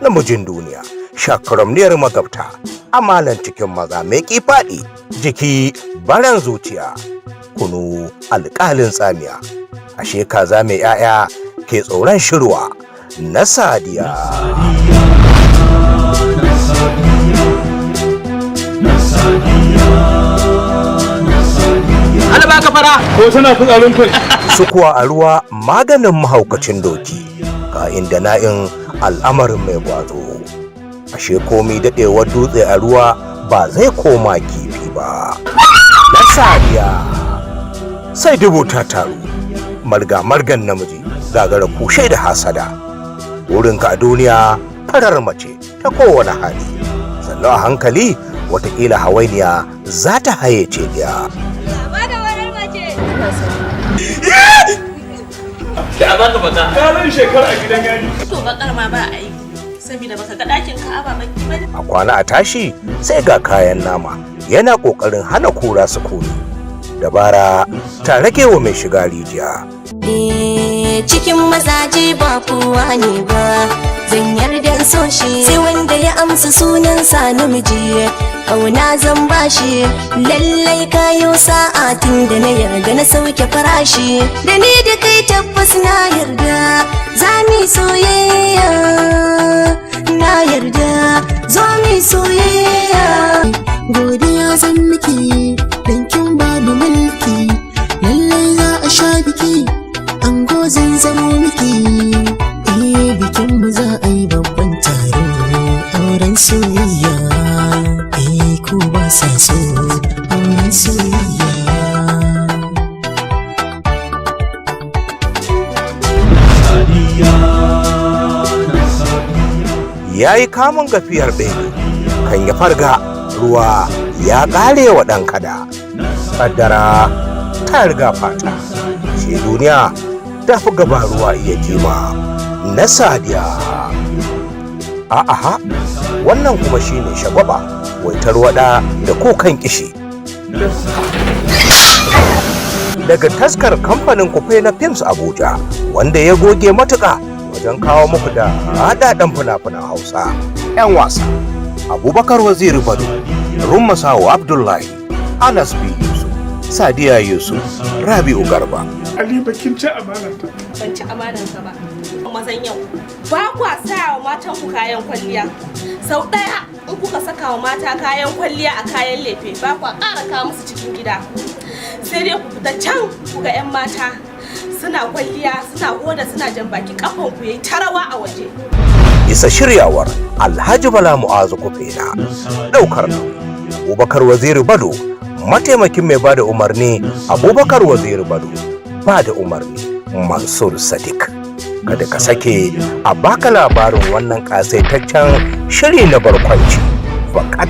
Namijin duniya, shakaramniyar magabta, amalan cikin maza mai faɗi, jiki baran zuciya, kunu alƙalin tsamiya. Ashe kaza mai 'ya'ya ke tsoron shirwa na Sadiya. Ana baka fara. Ko tana fitsarin kai. Sukuwa a ruwa maganin mahaukacin doki, ka inda na'in al'amarin mai gwazo. Ashe komi daɗewar dutse a ruwa ba zai koma kifi ba. Na Sadiya. Sai dubu ta taru, marga margan namiji gagara kushe da hasada. Wurinka a duniya farar mace ta kowane hali. Sannan a hankali watakila hawainiya za ta haye ce biya. Da baka baka. Ƙarin shekara a gidan yari. To bakar ma ba a yi. Saboda baka ga ɗakin Ka'aba baki bane. A kwana a tashi sai ga kayan nama yana ƙoƙarin hana kura sukuni. Dabara ta rage wa mai shiga rijiya. Eh, cikin mazaje ba kowa ne ba zan yarda in so shi, sai wanda ya amsa sunansa namiji, kauna zan bashi. Lallai kayo sa'a tun da na yarda na sauke farashi. Da ni da kai tabbas na yarda za mu yi soyayya, na yarda zo mu yi soyayya. Godiya zan miki dan kin bani mulki, lallai za a sha biki, ango zan zamo miki. Eh, bikin mu za a yi babban taro, auren soyayya. Eh, ko ba sa so, auren soyayya. Ya yi kamun gafiyar bene kan ya farga ruwa ya ƙare wa ɗan kada. Kaddara ta riga fata. Shi duniya ta fi gaba ruwa iya kima. Na Sadiya. A'aha, wannan kuma shine shagwaba, waitar wada da kukan kishi. Daga taskar kamfanin Kufe na Films Abuja, wanda ya goge matuƙa wajen kawo muku da haɗaɗɗen fina-finan Hausa. 'Yan wasa: Abubakar Waziri Bado, Rummasawo Abdullahi, Anas B. Yusuf, Sadiya Yusuf, Rabi'u Garba. Ali, bakin ci amana ta. Ban ci amanar ka ba. Mazan yau ba kwa sa wa matan ku kayan kwalliya. Sau ɗaya in kuka saka wa mata kayan kwalliya a kayan lefe, ba kwa ƙara kawo musu cikin gida. Sai dai ku fita can ku ga 'yan mata suna kwalliya, suna hoda, suna jan baki, kafan ku yayi ta rawa a waje. Bisa shiryawar Alhaji Bala Mu'azu Kufena, ɗaukar nauyi Abubakar Waziri Bado, mataimakin mai bada umarni Abubakar Waziri Bado, bada umarni Mansur Sadiq. Kada ka sake a baka labarin wannan ƙasaitaccen shiri na barkwanci. Fakat